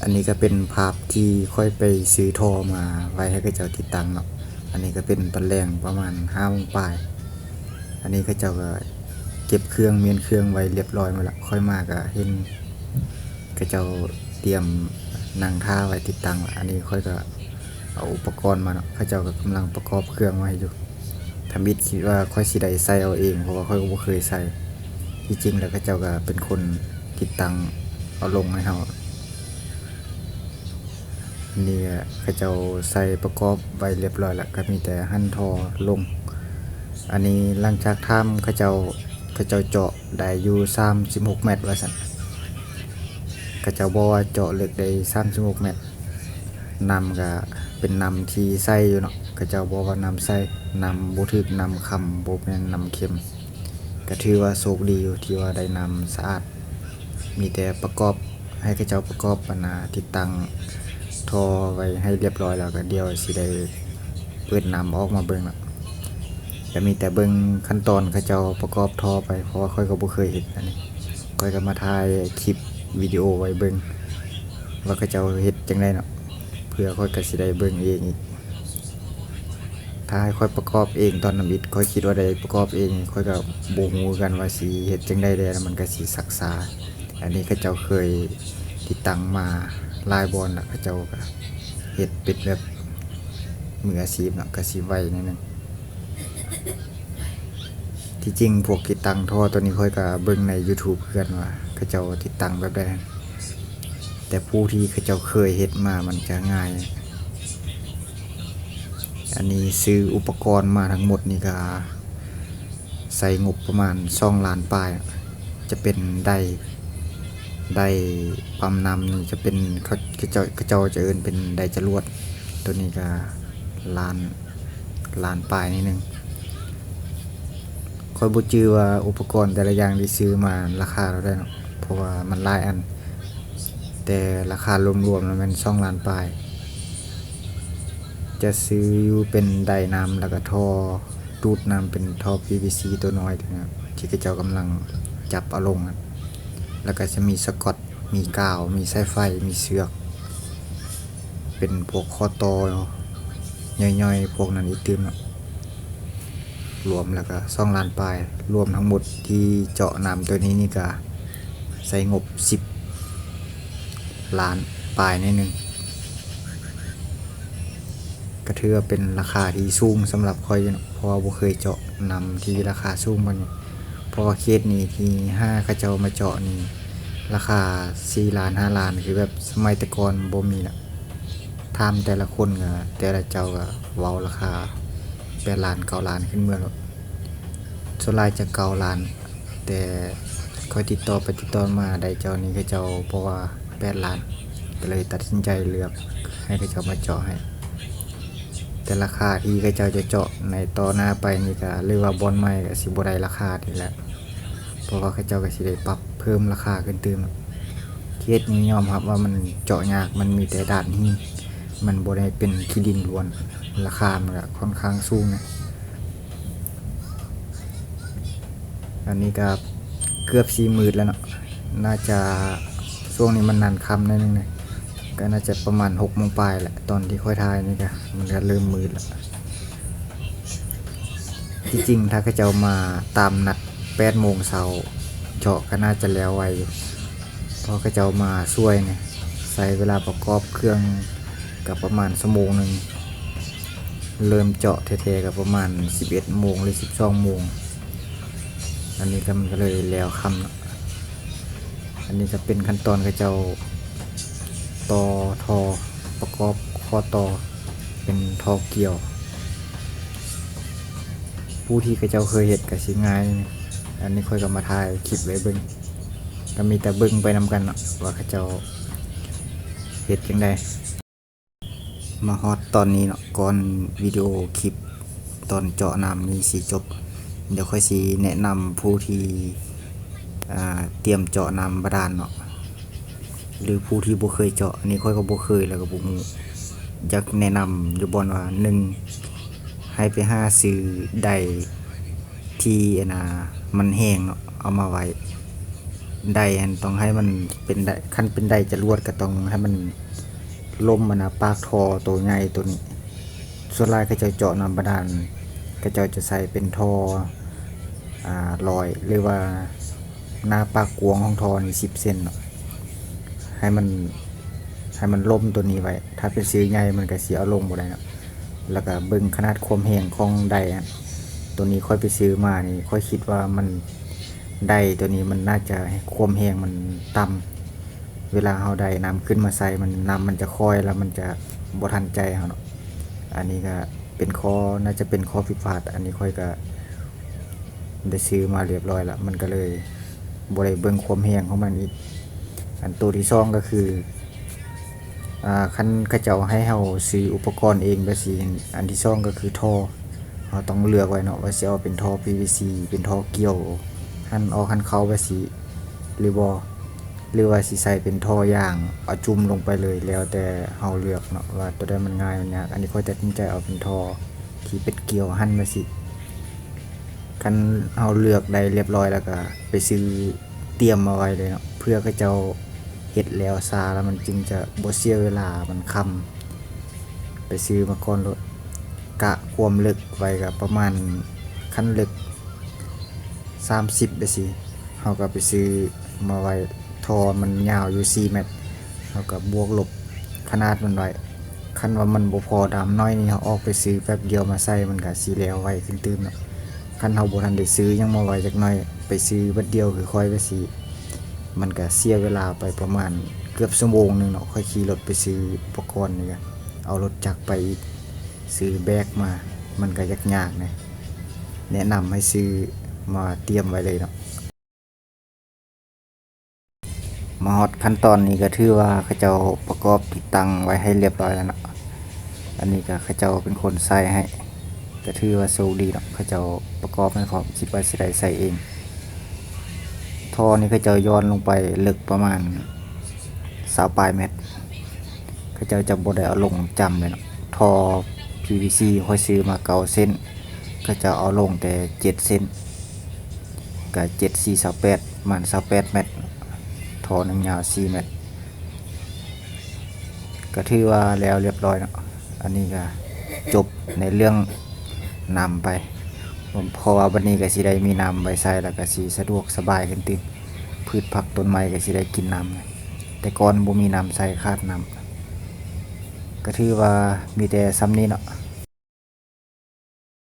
ອັນນີ້ກໍເປັນພາບທີ່ຂ້ອຍໄປຊື້ທໍ່ມາໄວ້ໃຫ້ເຂົາເຈົ້າຕິດຕັ້ງເນາະ. ອັນນີ້ກໍເປັນຕອນແລງປະມານຫ້າໂມງປາຍ. ອັນນີ້ເຂົາເຈົ້າກໍເກັບເຄື່ອງ ມ້ຽນເຄື່ອງໄວ້ລຽບຮ້ອຍໝົດລະ. ຂ້ອຍມາກໍເຫັນເຂົາເຈົ້າຕຽມນັ່ງຖ້າໄວ້ຕິດຕັ້ງລະ. ອັນນີ້ຂ້ອຍກໍເອົາອຸປະກອນມາເນາະ. ເຂົາເຈົ້າກໍກຳລັງປະກອບເຄື່ອງໄວ້ຢູ່. ທຳອິດຄິດວ່າຂ້ອຍຊິໄດ້ໃສ່ເອົາເອງ ເພາະວ່າຂ້ອຍກໍບໍ່ເຄີຍໃສ່. ທີ່ຈິງແລ້ວເຂົາເຈົ້າກໍເປັນຄົນຕິດຕັ້ງເອົາລົງໃຫ້ເຮົາ. ອັນນີ້ກໍເຂົາເຈົ້າໃສ່ປະກອບໄວ້ລຽບຮ້ອຍລະ ກໍມີແຕ່ຫັນທໍ່ລົງ. ອັນນີ້ຫຼັງຈາກຖາມເຂົາເຈົ້າ ເຂົາເຈົ້າເຈາະໄດ້ຢູ່ສາມສິບຫົກແມັດວ່າຊັ້ນ. ເຂົາເຈົ້າບອກວ່າເຈາະເລິກໄດ້ສາມສິບຫົກແມັດ. ນ້ຳກໍເປັນນ້ຳທີ່ໃສຢູ່ເນາະ. ເຂົາເຈົ້າບອກວ່ານ້ຳໃສ, ນ້ຳບໍ່ຖືກນ້ຳຄຳ, ບໍ່ແມ່ນນ້ຳເຄັມ. ກໍຖືວ່າໂຊກດີຢູ່ທີ່ວ່າໄດ້ນ້ຳສະອາດ. ມີແຕ່ປະກອບ ໃຫ້ເຂົາເຈົ້າປະກອບອັນນ່າ ຕິດຕັ້ງທໍ່ໄວ້ໃຫ້ລຽບຮ້ອຍແລ້ວ ກໍດຽວຊິໄດ້ເປີດນ້ຳອອກມາເບິ່ງເນາະ. ກໍມີແຕ່ເບິ່ງຂັ້ນຕອນເຂົາເຈົ້າປະກອບທໍ່ໄປ ເພາະວ່າຂ້ອຍກໍບໍ່ເຄີຍເຮັດ. ອັນນີ້ຂ້ອຍກໍມາຖ່າຍຄລິບວິດີໂອໄວ້ເບິ່ງວ່າເຂົາເຈົ້າເຮັດຈັ່ງໃດເນາະ ເພື່ອຂ້ອຍກໍຊິໄດ້ເບິ່ງເອງອີກ. ຖ້າໃຫ້ຂ້ອຍປະກອບເອງຕອນທຳອິດ ຂ້ອຍຄິດວ່າໄດ້ປະກອບເອງ ຂ້ອຍກໍບໍ່ຮູ້ຄືກັນວ່າຊິເຮັດຈັ່ງໃດແດ່ ແລ້ວມັນກໍຊິຊັກຊ້າ. ອັນນີ້ເຂົາເຈົ້າເຄີຍຕິດຕັ້ງມາຫຼາຍບ່ອນລະ ເຂົາເຈົ້າກໍເຮັດເປັນແບບມືອາຊີບເນາະ ກໍຊິໄວໜ້ອຍໜຶ່ງ. ທີ່ຈິງພວກຕິດຕັ້ງທໍ່ໂຕນີ້ ຂ້ອຍກໍເບິ່ງໃນຢູທູບຄືກັນວ່າເຂົາເຈົ້າຕິດຕັ້ງແບບໃດ. ແຕ່ຜູ້ທີ່ເຂົາເຈົ້າເຄີຍເຮັດມາມັນຈະງ່າຍ. ອັນນີ້ຊື້ອຸປະກອນມາທັງໝົດນີ້ກໍໃຊ້ງົບປະມານສອງລ້ານປາຍ. ຈະເປັນໄດ ໄດປ້ຳນ້ຳນີ້ຈະເປັນ ເຂົາ ເຂົາເຈົ້າ ເຂົາເຈົ້າຈະເອີ້ນເປັນໄດຈະຫຼວດ. ໂຕນີ້ກໍລ້ານ ລ້ານປາຍໜ້ອຍໜຶ່ງ. ຂ້ອຍບໍ່ຈື່ວ່າອຸປະກອນແຕ່ລະຢ່າງທີ່ຊື້ມາລາຄາເທົ່າໃດເນາະ ເພາະວ່າມັນຫຼາຍອັນ, ແຕ່ລາຄາລວມໆແລ້ວແມ່ນສອງລ້ານປາຍ. ຈະຊື້ຢູ່ເປັນໄດນ້ຳ ແລ້ວກໍທໍ່ດູດນ້ຳ ເປັນທໍ່ພີວີຊີໂຕນ້ອຍ ທີ່ເຂົາເຈົ້າກຳລັງຈັບເອົາລົງ, ແລ້ວກໍຈະມີສະກອດ ມີກາວ ມີສາຍໄຟ ມີເຊືອກ ເປັນພວກຂໍ້ຕໍ່ຍ່ອຍໆພວກນັ້ນອີກຕື່ມເນາະ. ລວມແລ້ວກໍສອງລ້ານປາຍ. ລວມທັງໝົດທີ່ເຈາະນ້ຳໂຕນີ້ນີ້ກໍໃຊ້ງົບສິບລ້ານປາຍໜ້ອຍໜຶ່ງ. ກໍຖືວ່າເປັນລາຄາທີ່ສູງສຳລັບຂ້ອຍຢູ່ເນາະ ເພາະວ່າບໍ່ເຄີຍເຈາະນ້ຳທີ່ລາຄາສູງປານນີ້. ເພາະວ່າເຂດນີ້ທີ່ຫາເຂົາເຈົ້າມາເຈາະນີ້ ລາຄາສີ່ລ້ານ ຫ້າລ້ານ ຄືແບບສະໄໝແຕ່ກ່ອນບໍ່ມີລະ. ຖາມແຕ່ລະຄົນກໍ ແຕ່ລະເຈົ້າກໍເວົ້າລາຄາແປດລ້ານ ເກົ້າລ້ານ ຂຶ້ນເມືອໂລດ. ສ່ວນຫຼາຍຈະເກົ້າລ້ານ ແຕ່ຂ້ອຍຕິດຕໍ່ໄປຕິດຕໍ່ມາໄດ້ເຈົ້ານີ້ ເຂົາເຈົ້າບອກວ່າແປດລ້ານ ກໍເລີຍຕັດສິນໃຈເລືອກໃຫ້ເຂົາເຈົ້າມາເຈາະໃຫ້. ແຕ່ລາຄາທີ່ເຂົາເຈົ້າຈະເຈາະໃນຕໍ່ໜ້າໄປນີ້ກໍ ຫຼືວ່າບ່ອນໃໝ່ກໍຊິບໍ່ໄດ້ລາຄານີ້ແຫຼະ ເພາະວ່າເຂົາເຈົ້າກໍຊິໄດ້ປັບເພີ່ມລາຄາຂຶ້ນຕື່ມ. ເຂດນີ້ຍອມຮັບວ່າມັນເຈາະຍາກ ມັນມີແຕ່ດານຫີນ ມັນບໍ່ໄດ້ເປັນຂີ້ດິນລ້ວນ ລາຄາມັນກໍຄ່ອນຂ້າງສູງນະ. ອັນນີ້ກໍເກືອບຊິມືດແລ້ວເນາະ ໜ້າຈະ ຊ່ວງນີ້ມັນນານຄ່ຳໜ້ອຍໜຶ່ງນະ ກໍໜ້າຈະປະມານຫົກໂມງປາຍແຫຼະ. ຕອນທີ່ຂ້ອຍຖ່າຍນີ້ກໍ ມັນກໍເລີ່ມມືດແລ້ວ. ທີ່ຈິງຖ້າເຂົາເຈົ້າມາຕາມນັດແປດໂມງເຊົ້າ ເຈາະກໍໜ້າຈະແລ້ວໄວຢູ່ ເພາະເຂົາເຈົ້າມາຊ່ວຍນີ້ ໃຊ້ເວລາປະກອບເຄື່ອງກໍປະມານຊົ່ວໂມງໜຶ່ງ. ເລີ່ມເຈາະແທ້ໆກໍປະມານສິບເອັດໂມງ ຫຼື ສິບສອງໂມງ. ອັນນີ້ກໍມັນກໍເລີຍແລ້ວຄ່ຳເນາະ. ອັນນີ້ກໍເປັນຂັ້ນຕອນເຂົາເຈົ້າຕໍ່ທໍ່ ປະກອບຂໍ້ຕໍ່ເປັນທໍ່ກ່ຽວ. ຜູ້ທີ່ເຂົາເຈົ້າເຄີຍເຮັດກໍຊິງ່າຍ. ອັນນີ້ຂ້ອຍກໍມາຖ່າຍຄລິບໄວ້ເບິ່ງ ກໍມີແຕ່ເບິ່ງໄປນຳກັນເນາະ ວ່າເຂົາເຈົ້າເຮັດຈັ່ງໃດ. ມາຮອດຕອນນີ້ເນາະ ກ່ອນວິດີໂອຄລິບຕອນເຈາະນ້ຳນີ້ຊິຈົບ ດຽວຂ້ອຍຊິແນະນຳຜູ້ທີ່ ອ່າ ຕຽມເຈາະນ້ຳບາດານເນາະ ຫຼື ຜູ້ທີ່ບໍ່ເຄີຍເຈາະ. ອັນນີ້ຂ້ອຍກໍບໍ່ເຄີຍ ແລ້ວກໍບໍ່ຮູ້. ຢາກແນະນຳຢູ່ບ່ອນວ່າ ໜຶ່ງ ໃຫ້ໄປຫາຊື້ໄດ ທີ່ອັນນ່າ ມັນແຫ້ງເນາະ ເອົາມາໄວ້ ໄດຫັ້ນຕ້ອງໃຫ້ມັນເປັນໄດ, ຄັນເປັນໄດຈະລວດກໍຕ້ອງໃຫ້ມັນລົມອັນນະ ປາກທໍ່ໂຕໃຫຍ່ໂຕນີ້. ສ່ວນຫຼາຍເຂົາເຈົ້າເຈາະນ້ຳບາດານ ເຂົາເຈົ້າຈະໃສ່ເປັນທໍ່ ອາ ຮ້ອຍ ຫຼືວ່າໜ້າປາກກວ້າງຂອງທໍ່ນີ້ສິບເຊັນເນາະ ໃຫ້ມັນ ໃຫ້ມັນລົມໂຕນີ້ໄວ້. ຖ້າເປັນຊື່ໃຫຍ່ມັນກໍຊິເອົາລົງບໍ່ໄດ້ເນາະ. ແລ້ວກໍເບິ່ງຂະໜາດຄວາມແຮງຂອງໄດຫັ້ນ. ໂຕນີ້ຂ້ອຍໄປຊື້ມານີ້ ຂ້ອຍຄິດວ່າມັນ ໄດໂຕນີ້ມັນໜ້າຈະຄວາມແຮງມັນຕ່ຳ. ເວລາເຮົາໄດ້ນ້ຳຂຶ້ນມາໃສ່ ມັນ ນ້ຳມັນຈະຄ່ອຍ ແລ້ວມັນຈະບໍ່ທັນໃຈເຮົາເນາະ. ອັນນີ້ກໍເປັນຂໍ້ ໜ້າຈະເປັນຂໍ້ຜິດພາດ. ອັນນີ້ຂ້ອຍກໍໄດ້ຊື້ມາລຽບຮ້ອຍລະ ມັນກໍເລີຍບໍ່ໄດ້ເບິ່ງຄວາມແຮງຂອງມັນອີກ. ອັນໂຕທີສອງກໍຄື ອາ ຄັນເຂົາເຈົ້າໃຫ້ເຮົາຊື້ອຸປະກອນເອງແບບຊີ້ ອັນທີສອງກໍຄືທໍ່ ເຮົາຕ້ອງເລືອກໄວ້ເນາະ ວ່າຊິເອົາເປັນທໍ່ PVC ເປັນທໍ່ກ່ຽວ ຫັນອອກຫັນເຂົ້າແບບຊີ້ ຫຼືບໍ່ ຫຼືວ່າຊິໃສ່ເປັນທໍ່ຢາງ ເອົາຈຸ່ມລົງໄປເລີຍ. ແລ້ວແຕ່ເຮົາເລືອກເນາະ ວ່າໂຕໃດມັນງ່າຍມັນຍາກ. ອັນນີ້ຂ້ອຍຕັດສິນໃຈເອົາເປັນທໍ່ທີ່ເປັນກ່ຽວຫັນແບບຊີ້. ຄັນເຮົາເລືອກໄດ້ລຽບຮ້ອຍແລ້ວກໍໄປຊື້ຕຽມມາໄວ້ເລີຍເນາະ ເພື່ອເຂົາເຈົ້າເຮັດແລ້ວຊ້າ ແລ້ວມັນຈຶ່ງຈະບໍ່ເສຍເວລາ ມັນຄ່ຳ. ໄປຊື້ມາກ່ອນໂລດ. ກະຄວາມເລິກໄວ້ກໍປະມານ ຄັນເລິກສາມສິບແບບຊີ້ ເຮົາກໍໄປຊື້ມາໄວ້. ທໍ່ມັນຍາວຢູ່ສີ່ແມັດ ເຮົາກໍບວກລົບຂະໜາດມັນໄວ້. ຄັນວ່າມັນບໍ່ພໍດຳໜ້ອຍນີ້ ເຮົາອອກໄປຊື້ແປັບດຽວມາໃສ່ ມັນກໍຊິແລ້ວໄວຂຶ້ນຕື່ມເນາະ. ຄັນເຮົາບໍ່ທັນໄດ້ຊື້ຫຍັງມາໄວ້ຈັກໜ້ອຍ ໄປຊື້ບັດດຽວຄືຂ້ອຍແບບຊີ້ ມັນກະເສຍເວລາໄປປະມານເກືອບຊົ່ວໂມງໜຶ່ງເນາະ. ຂ້ອຍຂີ່ລົດໄປຊື້ອຸປະກອນນີ້ກະ ເອົາລົດຈັກໄປອີກ ຊື້ແບກມາ ມັນກະຍາກໆແດ່. ແນະນຳໃຫ້ຊື້ມາຕຽມໄວ້ເລີຍເນາະ. ມາຮອດຂັ້ນຕອນນີ້ກໍຖືວ່າເຂົາເຈົ້າປະກອບຕິດຕັ້ງໄວ້ໃຫ້ລຽບຮ້ອຍແລ້ວເນາະ. ອັນນີ້ກໍເຂົາເຈົ້າເປັນຄົນໃສ່ໃຫ້ ກໍຖືວ່າໂຊກດີເນາະ ເຂົາເຈົ້າປະກອບໃຫ້ພ້ອມ ຄິດວ່າຊິໄດ້ໃສ່ເອງ. ທໍ່ນີ້ເຂົາເຈົ້າຢ່ອນລົງໄປເລິກປະມານຊາວປາຍແມັດ ເຂົາເຈົ້າຈະບໍ່ໄດ້ເອົາລົງຈ້ຳເລີຍເນາະ. ທໍ່ PVC ຂ້ອຍຊື້ມາເກົ້າເສັ້ນ ເຂົາເຈົ້າເອົາລົງແຕ່ເຈັດເສັ້ນ ກະເຈັດສີ່ຊາວແປດ ປະມານຊາວແປດແມັດ ທໍ່ໜຶ່ງຍາວສີ່ແມັດ. ກະຖືວ່າແລ້ວລຽບຮ້ອຍເນາະ. ອັນນີ້ກະຈົບໃນເລື່ອງນ້ຳໄປ ເພາະວ່າບັດນີ້ກະຊິໄດ້ມີນ້ຳໄວ້ໃຊ້ ແລ້ວກະຊິສະດວກສະບາຍຂຶ້ນຕື່ມ. ພືດຜັກຕົ້ນໄມ້ກະຊິໄດ້ກິນນ້ຳ ແຕ່ກ່ອນບໍ່ມີນ້ຳໃຊ້ ຂາດນ້ຳ. ກະຖືວ່າມີແຕ່ສ່ຳນີ້ເນາະ.